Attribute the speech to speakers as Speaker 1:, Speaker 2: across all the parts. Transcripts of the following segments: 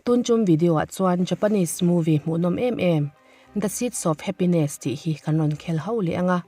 Speaker 1: Tun tum video ah chuan Japanese movie hmuhnawm em em The Seeds of Happiness tih hi kan rawn khel ho leh ang a.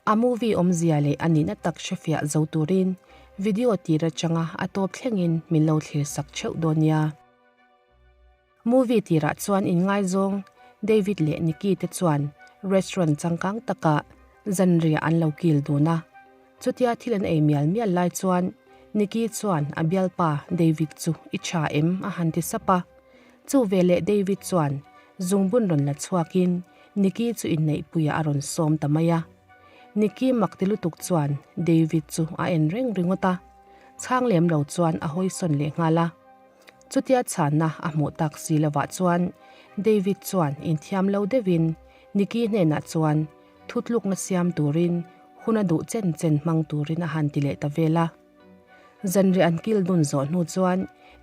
Speaker 1: A movie awmzia leh a nihna tak hrefiah zo turin video tir atanga a tawp thlengin min lo thlir sak theuh dawn nia. Movie tirah chuan inngaizawng David leh Nikki te chuan restaurant changkang takah zanriah an lo kil dun a. Chutia thil an ei mial mial lai chuan Nikki chuan a bialpa David chu i tha em a han ti sap a. Chu veleh David chuan zungbun rawn la chhuakin Nikki chu inneihpuiah a rawn sawm ta mai a. Nikki mak ti lutuk chuan David chu a en reng ringawt a. Chhang lem lo chuan a hawisawn leh nghal a. Chutia chhanna a hmuh tak si lovah chuan David chuan inthiam lo deuhin Nikki hnenah chuan thutlukna siam turin hun a duh chen chen hmang turin a han ti leh ta vel a. Zanriah an kil dun zawh hnu chuan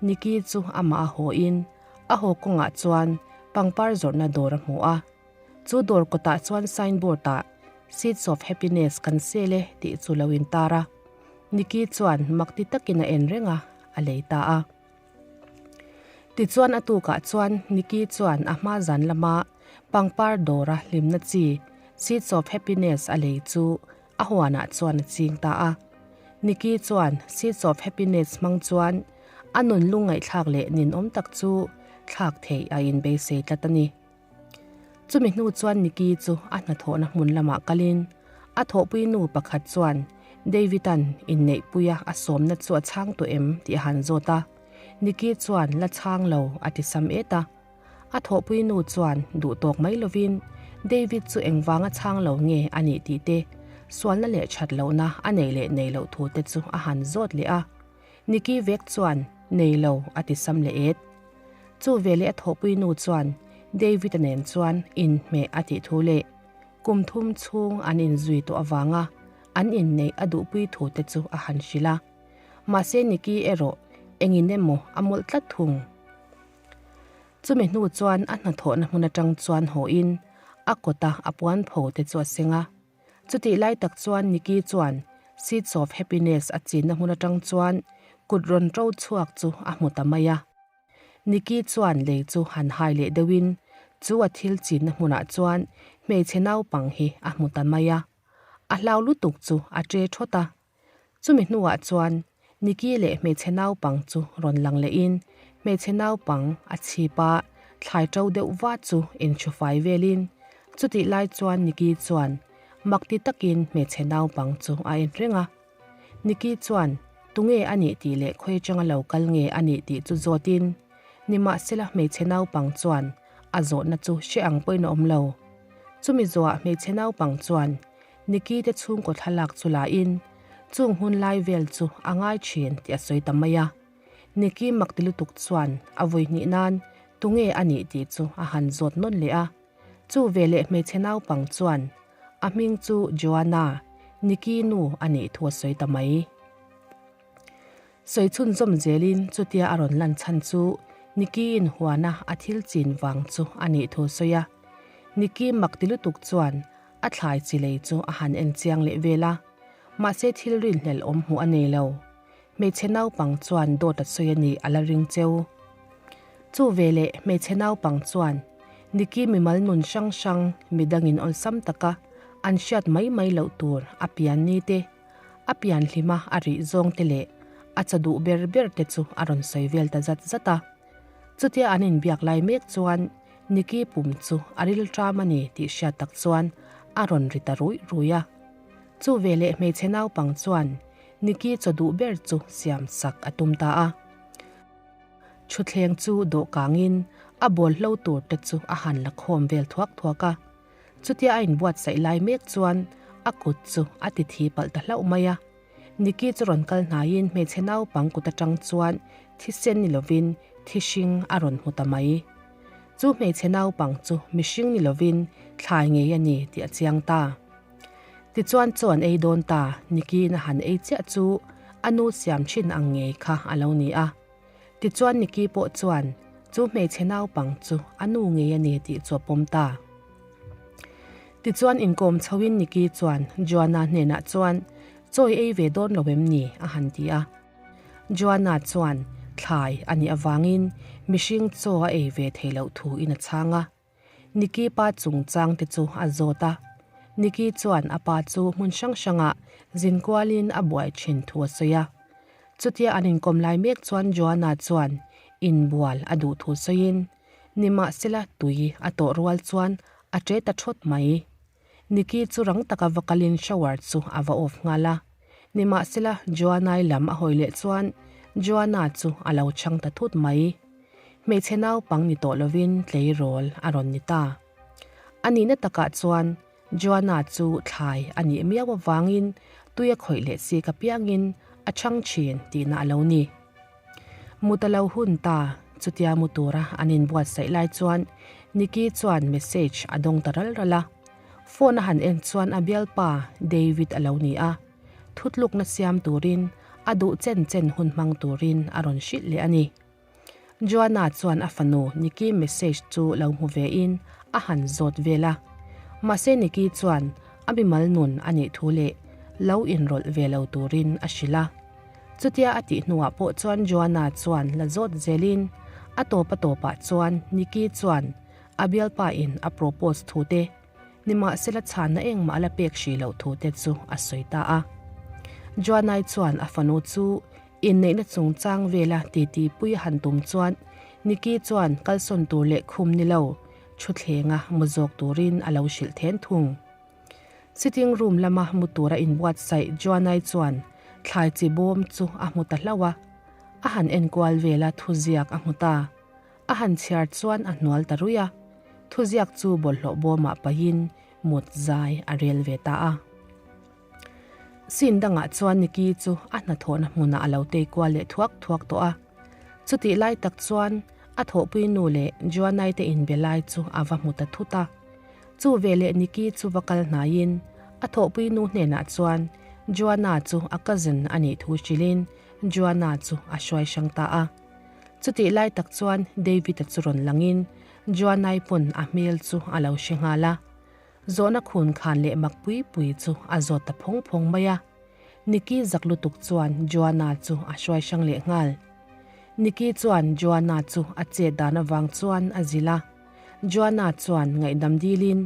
Speaker 1: Nikki chu amah a haw in a haw kawngah chuan pangpar zawrhna dawr a hmu a. Chu dawr kawtah chuan signboard ah Seeds of Happiness kan sel e tih chu lo intar a. Nikki chuan mak ti takin a en reng a, a lei ta a. Tichuan a tukah chuan Nikki chuan a hma zan lama pangpar dawra hlimna chi Seeds of Happiness a lei chu a huanah chuan a ching ta a. Nikki chuan Seeds of Happiness hmang chuan a nun lungngaihthlak leh ninawm tak chu thlak theih a inbeisei tlat a ni. Chumi hnu chuan Nikki chu a hnathawhna hmun lamah kalin a thawhpui nu pakhat chuan David-a'n inneihpuia a sawmna chu a chhang tawh em tih a han zawt a, Nikki chuan la chhang lo a ti sam et a. A thawhpui nu chuan duh tawk mai lovin David chu engvanga chhang lo nge a nih tih te, sualna leh that lohna a nei leh nei loh thu te chu a han zawt leh a. Nikki vek chuan nei lo a ti sam leh et. Chu veleh a thawhpui nu chuan David-a nen chuan inhmeh a tih thu leh kum thum chhung an inzui tawh avanga an inneih a duhpui thu te chu a han hrilh a. Mahse Nikki erawh engin emaw a mawlh tlat thung. Chumi hnu chuan a hnathawhna hmun atang chuan hawhin a kawta a puan pho te chu a seng a. Chutih lai tak chuan Nikki chuan Seeds of Happiness a chinna hmun atang chuan kut rawn ṭo chhuak chu a hmu ta mai a. Nikki chuan lei chu han hai leh deuhin chu a thil chinna hmunah chuan hmeichhe naupang hi a hmu ta mai a. A hlau lutuk chu a ṭe ṭhawt a. Chumi hnuah chuan Nikki leh hmeichhe naupang chu rawn lang lehin hmeichhe naupang a chhip a, thlai ṭo deuh va chu inchhufai velin chutih lai chuan Nikki chuan makti takin hmeichhe naupang chu a en reng a. Nikki chuan tunge a nih tih leh khawi atanga lo kal nge a nih tih chu zawtin nimahsela hmeichhe naupang chuan a zawhna chu hre ang pawhin a awm lo. Chumi zawhah hmeichhe naupang chuan Nikki te chhungkaw thlalak chu la in chung hun lai vel chu a ngai thin tih a sawi ta mai a. Nikki mak ti lutuk chuan a vui hnih nan tunge a nih tih chu a han zawt nawn leh a. Chu veleh hmeichhe naupang chuan a hming chu Joanna, Nikki nu a nih thu a sawi ta mai. Sawi chhunzawm zelin chutia a rawn lan chhan chu Nikki in huana a thil chin vang chu a nih thu a sawi a. Nikki mak ti lutuk chuan A thlai chi lei chu a han en chiang leh vel a, mahse thil rinhlelh awm hmuh a nei lo. Hmeichhe naupang chuan dawt a sawi a nih a la ring cheu. Chu veleh hmeichhe naupang chuan Nikki mimal nun hrang hrang midangin awlsam taka an hriat mai mai loh tur a pian ni te, a pian hlima a rih zawng te leh a chaw duh ber ber te chu a rawn sawi vel ta zat zat a. Chutia an inbiak lai mek chuan Nikki pum chu a ril ṭam a ni tih hriat tak chuan a rawn ri ta ruih ruih a. Chu veleh hmeichhe naupang chuan Nikki chaw duh ber chu siam sak a tum ta a. Thutthleng chu dawhkangin a bawl hlo tur te chu a han la khawm vel thuak thuak a. Chutia a inbuatsaih lai mek chuan a kut chu a ti thi palh ta hlauh mai a. Nikki chu rawn kal hnaiin hmeichhe naupang kut atang chuan thisen ni lovin thi hring a rawn hmu ta mai. Chu hmeichhe naupang chu mihring ni lovin thlai ngei a ni tih a chiang ta. Tichuan chaw an ei dawn ta, Nikki-in a han ei chiah chu a nu siam thin ang ngei kha a lo ni a. Tichuan Nikki pawh chuan chu hmeichhe naupang chu a nu ngei a ni tih chu a pawm ta. Tichuan inkawm chhoin Nikki chuan Joanna hnenah chuan chawi ei ve dawn lo em ni a han ti a. Joanna chuan Thlai a nih avangin mihring chaw a ei ve thei loh thu in a chhang a. Nikki pa chungchang te chu a zawt a. Nikki chuan a pa chu hmun hrang hrangah zin kualin a buai thin thu a sawi a. Chutia an inkawm lai mek chuan Joanna chuan inbual a duh thu sawiin nimahsela tui a tawh rual chuan a ṭe ta ṭhawt mai. Nikki chu rang taka va kalin shower chu a va off nghal a. Nimahsela Joanna-i lam a hawi leh chuan Joanna chu a lo chhang ta thut mai. Hmeichhe naupang ni tawh lovin tleirawl a rawn ni ta. A nihna takah chuan Joanna chu thlai a nih miau avangin tui a khawih leh chik apiangin a chhang thin tihna a lo ni. Mut a lo hun ta, chutia mu tura an inbuatsaih lai chuan Nikki chuan message a dawng ta ral ral a. Phone a han en chuan a bialpa David a lo ni a, thutlukna siam turin a duh chen chen hun hmang turin a rawn hrilh leh a ni. Joanna chuan a fanu Nikki message chu lo hmu ve in a han zawt vel a. Mahse Nikki chuan a mimal nun a nih thu leh lo inrawlh ve lo turin a hrilh a. Chutia a tih hnuah pawh chuan Joanna chuan la zawt zelin a tawp a tawpah chuan Nikki chuan a bialpa in a propose thu te Nimahsela chhanna engmah a la pek hrih loh thu te chu a sawi ta a. Joanai chuan a fanu chu inneihna chungchang vela titi pui a han tum chuan Nikki chuan kalsawn tur leh khum ni lo thuthlenga mu zawk turin a lo hrilh then thung. Sitting room lama mu tura inbuatsaih Joanai chuan thlai chi bawm chu a hmu ta hlauh a, a han enkual vela thuziak a hmu ta. A han chhiar chuan a hnual ta ruih a, thuziak chu bawlhhlawh bawmah pahin mut zai a rel ve ta a. Scene dangah chuan Nikki chu a hnathawhna hmunah a lo tei kual leh thuak thuak tawh a. Chutih lai tak chuan a thawhpui nu leh Joanai te inbe lai chu a va hmu ta thut a. Chu veleh Nikki chu va kal hnaiin a thawhpui nu hnenah chuan Joanna chu a cousin a nih thu hrilhin Joanna chu a hruai hrang ta a. Chutih lai tak chuan David-a chu rawn langin Joanai pawn a hmel chu a lo hre nghal a. Zawhna khun khan leh mak pui pui chu a zawt ta phawng phawng mai a. Nikki zak lutuk chuan Joanna chu a hruai hrang leh nghal. Nikki chuan Joanna chu a chet dan avang chuan a zilh a. Joanna chuan ngaihdam dilin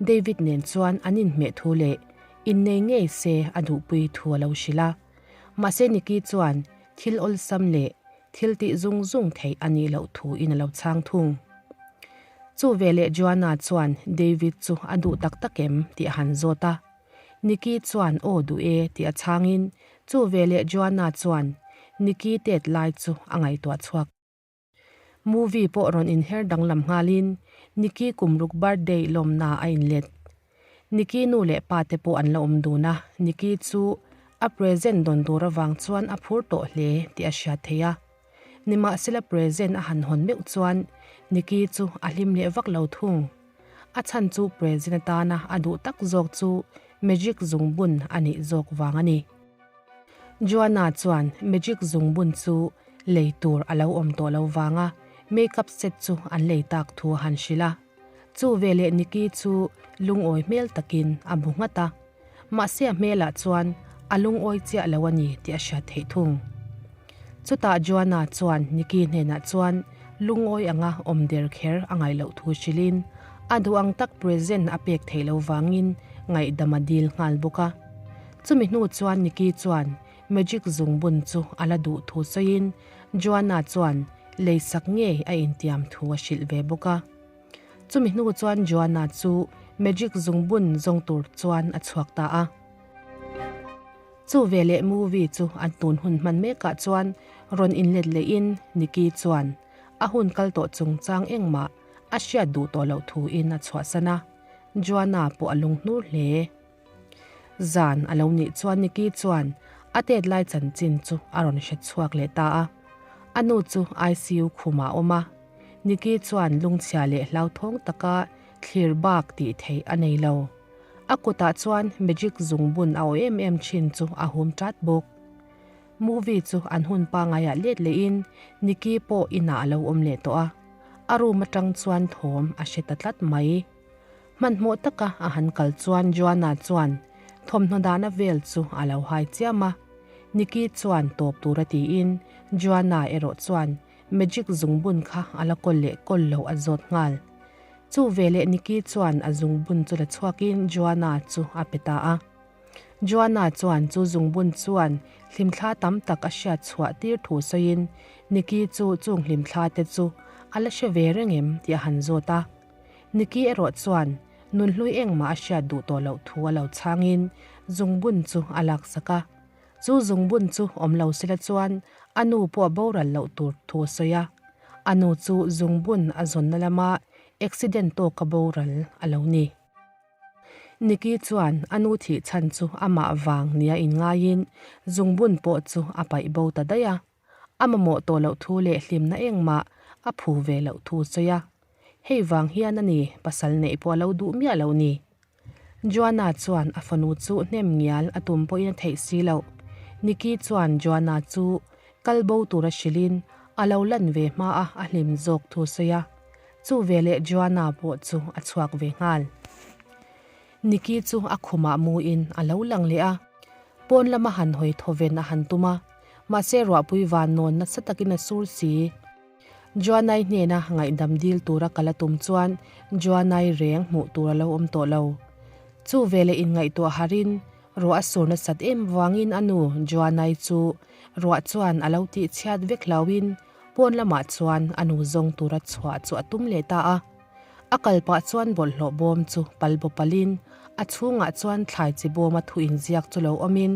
Speaker 1: David nen chuan an inhmeh thu leh innei ngei se a duhpui thu a lo hrilh a. Mahse Nikki chuan Thil awlsam leh thil tih zung zung theih a nih loh thu in a lo chhang thung. Chu veleh Joanna chuan David chu a duh tak tak em tih a han zawt a. Nikki chuan aw duh e tih a chhangin chu veleh Joanna chuan Nikki tet lai chu a ngaihtuah chhuak. Movie pawh rawn inher danglam nghalin Nikki kumruk birthday lawmna a inlet. Nikki nu leh pa te pawh an la awm dun a, Nikki chu a present dawn tur avang chuan a phur tawh hle tih a hriat theih a. Nimahsela present a han hawn meuh chuan Nikki chu a hlim leh vak lo thung. A chhan chu present atana a duh tak zawk chu magic zungbun a nih zawk vang a ni. Joanna chuan magic zungbun chu lei tur a lo awm tawh lo vanga makeup set chu an lei tak thu a han hrilh a. Chu veleh Nikki chu lungawi hmel takin a bu nghat a. Mahse a hmelah chuan a lungawi chiah lo a ni tih a hriat theih thung. Chutah Joanna chuan Nikki hnenah chuan lungawi anga awm der kher a ngaih loh thu hrilhin a duh ang tak present a pek theih lo vangin ngaihdam a dil nghal bawk a. Chumi hnu chuan Nikki chuan magic zungbun chu a la duh thu sawiin Joanna chuan leisak ngei a intiam thu a hrilh ve bawk a. Chumi hnu chuan Joanna chu magic zungbun zawng tur chuan a chhuak ta a. Chu veleh movie chu an tun hun hman mekah chuan rawn inlet lehin Nikki chuan a hun kal tawh chungchang engmah a hriat duh tawh loh thuin a chhuahsan a, Joanna pawh a lunghnur hle. Zan a lo nih chuan Nikki chuan a tet lai chanchin chu a rawn hre chhuak leh ta a. A nu chu ICU khumah a awm a. Nikki chuan lungchhia leh hlauthawng taka thlir bak tih theih a nei lo. A kutah chuan magic zungbun a aw em em thin chu a hum tat bawk. Movie chu an hun pangaiah let lehin Nikki pawh inah a lo awm leh tawh a. A room atang chuan thawm a hre ta tlat mai. Hmanhmawh taka a han kal chuan Joanna chuan thawmhnaw dahna vel chu a lo hai chiam a. Nikki chuan tawp tura tiin Joanna erawh chuan magic zungbun kha a la kawl leh kawl lo a zawt nghal. Chu veleh Nikki chuan a zungbun chu la chhuakin Joanna chu a pe ta a. Joanna chuan chu zungbun chuan hlimthla tam tak a hriat chhuah tir thu sawiin Nikki chu chung hlimthla te chu a la hre ve reng em tih a han zawt a. Nikki erawh chuan nunhlui engmah a hriat duh tawh loh thu a lo chhangin zungbun chu a laksak a. Chu zungbun chu awm lo sela chuan a nu pawh boral loh tur thu a sawi a. A nu chu zungbun a zawnna lama accident tawka boral a lo ni. Nikki chuan a nu thih chhan chu amah vang nia inngaiin zungbun pawh chu a paih bo ta daih a. A mamawh tawh loh thu leh hlimna engmah a phu ve loh thu a sawi a. Hei vang hian a ni pasal neih pawh a lo duh miah loh ni. Joanna chuan a fanu chu hnem ngial a tum pawhin a theih si loh. Nikki chuan Joanna chu kal bo tura hrilhin a lo lan ve hma a a hlim zawk thu a sawi a. Chu veleh Joanna pawh chu a chhuak ve nghal. Nikki chu a khumah muin a lo lang leh a, pawn lama han hawi thawven a han tum a, mahse ruahpui van nawn nasa takin a sur si. Joanai hnena ngaihdam dil tura kal a tum chuan Joanai reng hmuh tur a lo awm tawh lo. Chu veleh inngaihtuah harin ruah a sur nasat em vangin a nu Joanai chu ruah chuan a lo tihchhiat vek hlauhin pawn lamah chuan a nu zawng tura chhuah chu a tum leh ta a. A kal pah chuan bawlhhlawh bawm chu pal baw palin a chhungah chuan thlai chi bawma thu inziak chu lo awmin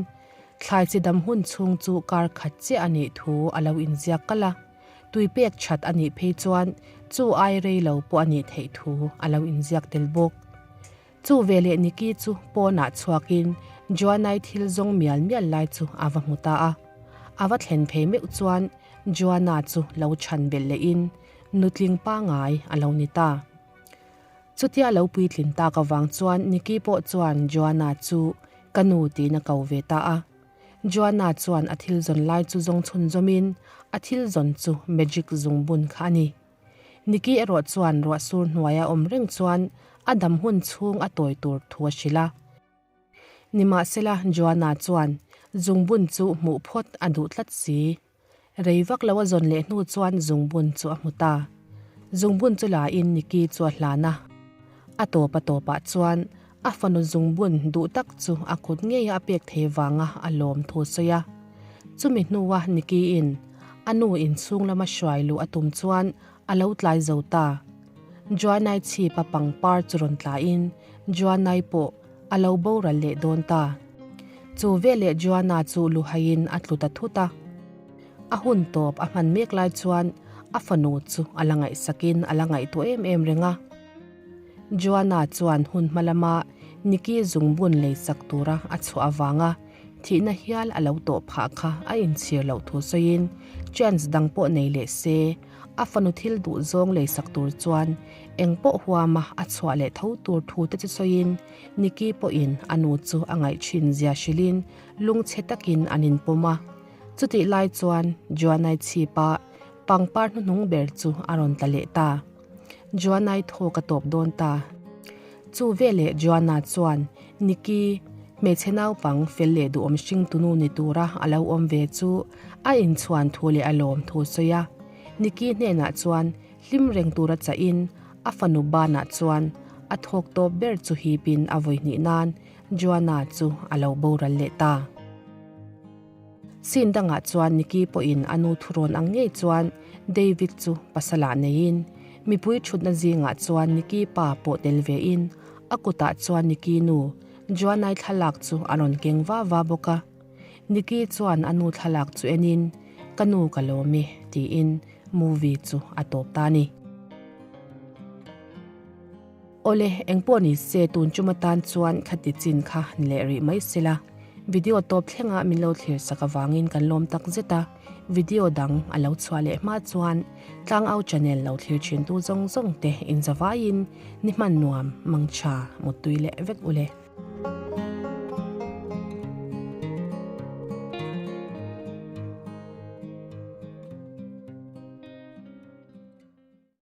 Speaker 1: Thlai chi dam hun chhung chu kar khat chiah a nih thu a lo inziak kalh a, tui pek that a nih phei chuan chu ai rei lo pawh a nih theih thu a lo inziak tel bawk. Chu veleh Nikki chu pawnah chhuakin Joanna-i thil zawng mial mial lai chu a va hmu ta a. A va thlen phei meuh chuan Joanna chu lo chhan belh lehin nutling pangai a lo ni ta. Chutia lo puitlin tak avang chuan Nikki pawh chuan Joanna chu ka nu tiin a ko ve ta a. Joanna chuan a thil zawn lai chu zawng chhun zawmin a thil zawn chu magic zungbun kha a ni. Nikki erawh chuan ruahsur hnuaia awm reng chuan a dam hun chhung a tawi tur thu a hrilh a. Nimahsela Joanna chuan zungbun chu hmuh phawt a duh tlat si. Rei vak lo a zawn leh hnu chuan zungbun chu a hmu ta. Zungbun chu la in Nikki chu a hlan a. A tawp a tawpah chuan a fanu zungbun duh tak chu a kut ngei a pek thei vanga a lawm thu sawi a. Chumi hnua Nikki in a nu inchhung lama hruai luh a tum chuan a lo tlai zo ta. Joanai chhip a pangpar chu rawn tla in Joanai pawh a lo boral leh dawn ta. Chu veleh Joanna chu luhaiin a tlu ta thut a. A hun tawp a hman mek lai chuan a fanu chu a la ngaihsakin a la ngaihtuah em em reng a. Joanna chuan hun hma lama Nikki zungbun leisak tura a chhuah avanga thihna hial a lo tawh phah kha a inchhir loh thu sawiin chance dang pawh nei leh se a fanu thil duh zawng leisak tur chuan eng pawh huama a chhuah leh tho tur thu te chu sawiin Nikki pawhin a nu chu a ngaih thin zia hrilhin lungchhe takin an inpawm a. Chutih lai chuan Joanai chhipa pangpar hnuhnung ber chu a rawn tla leh ta. Joanai thawk a tawp dawn ta. Chu veleh Joanna chuan Nikki, hmeichhe naupang fel leh duhawm hringtunu ni tura a lo awm ve chu a inchhuan thu leh a lawm thu a sawi a. Nikki hnenah chuan hlim reng tura chahin a fanu banah chuan a thawk tawp ber chu hipin a vawi hnih nan Joanna chu a lo boral leh ta. Scene dangah chuan Nikki pawhin a nu thurawn ang ngei chuan David chu pasalah neiin mipui thutna zingah chuan Nikki pa pawh tel vein a kutah chuan Nikki nu Joanna-i thlalak chu a rawn keng va va bawk a. Nikki chuan a nu thlalak chu enin, Ka nu ka lawm e, tiin movie chu a tawp ta a ni. Awle, engpawh ni se tun chum atan chuan khati chin kha ni leh rih mai sela. Video tawp thlengah min lo thlir sak avangin kan lawm tak zet a, video dang a lo chhuah leh hma chuan Tlangau channel lo thlir thintu zawng zawng te inzavaiin ni hman nuam, mangtha, muttui leh vek ule.